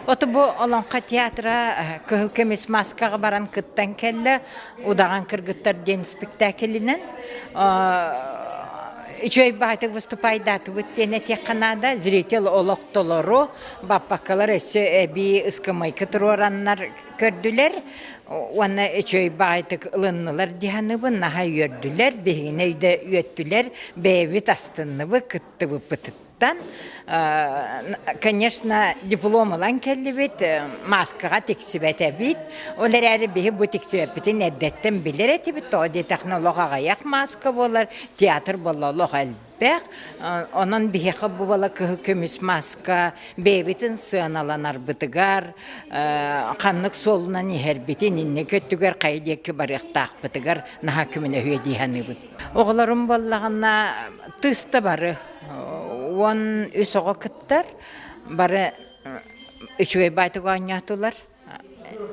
Оту бу Олоҥхо театра Кыһыл көмүс мааскаҕа баран кыттан кэллэ. Удаҕан кыргыттар диэн спектаклинэн үчүгэй баҕайытык выступайдаатыбыт диэн этиэххэ наада. Зритель олох толору, баппаккалар өссө эбии ыскамыайка туруораннар көрдүлэр уонна үчүгэй баҕайытык ылыннылар дии саныыбын, наһаа үөрдүлэр, биһигини өйдө үөттүлэр, бэйэбит астынныбыт, кыттыбыппытыттан. Конечно, диплом ылан кэллибит, маскаҕа тиксибэтэбит. Ол эрээри биһи бу тиксибэппитин эрдэттэн билэр этибит, тоҕо диэтэххинэ олох аҕыйах маска буолар, театр буолла олох элбэх. Онон биһиэхэ бу буола кыһыл көмүс маска бэйэбитин сыаналанарбытыгар, ханнык суолунан иһэрбитин, инники өттүгэр хайа диэки барыахтаахпытыгар наһаа көмөлөһүө дии саныыбын. Оҕолорум буоллаҕына тыста бары 13 оҕо кыттар, бары үчүгэй баайтык оонньоотулар.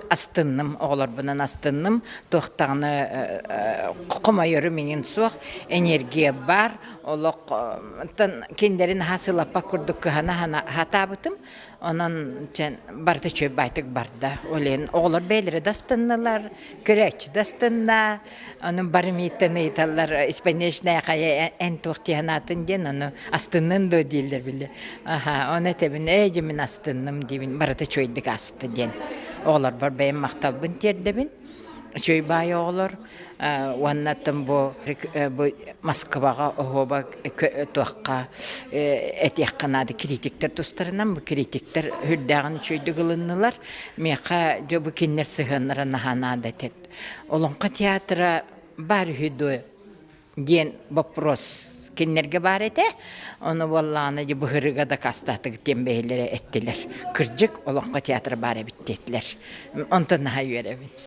Астынным, оҕолорбунан астынным, туох даҕаны хомойорум иҥин суох, энергия баар, олох кинилэри наһаа сылаппат курдук кыһана сатаабытым. Онон чэн барыта үчүгэй баайтык барда. Ол иһин оҕолор бэйэлэрэ да астыннылар, көрөөччү да астынна. Ону бары мииттэн ыйыталлар, испанечная хайа эн туох дии санаатын диэн, ону астыннын дуо дииллэр били. Аха, ону этэбин, ээ дьэ мин астынным диибин, барыта үчүгэйдик аста диэн. Оҕолорбор бэйэм махталбын тиэрдэбин. Үчүгэй баай оҕолор уонна оттон бу бу Москваҕа оһуоба туохха этиэххэ наада критиктэр тустарынан бу критиктэр үрдээҕин үчүгэйдик ылыннылар. Миэхэ дьэ бу кинилэр сыһыаннара наһаа наада этэ. Олоҥхо театра баар үһү дуо диэн боппуруос кинилэргэ баар этэ. Ону буоллаҕына дьэ быһырыга дакаастаатыгыт диэн бэйэлэрэ эттилэр. Кырдьык, Олоҥхо театра баар эбит диэтилэр. Онтон наһаа үөрэбин.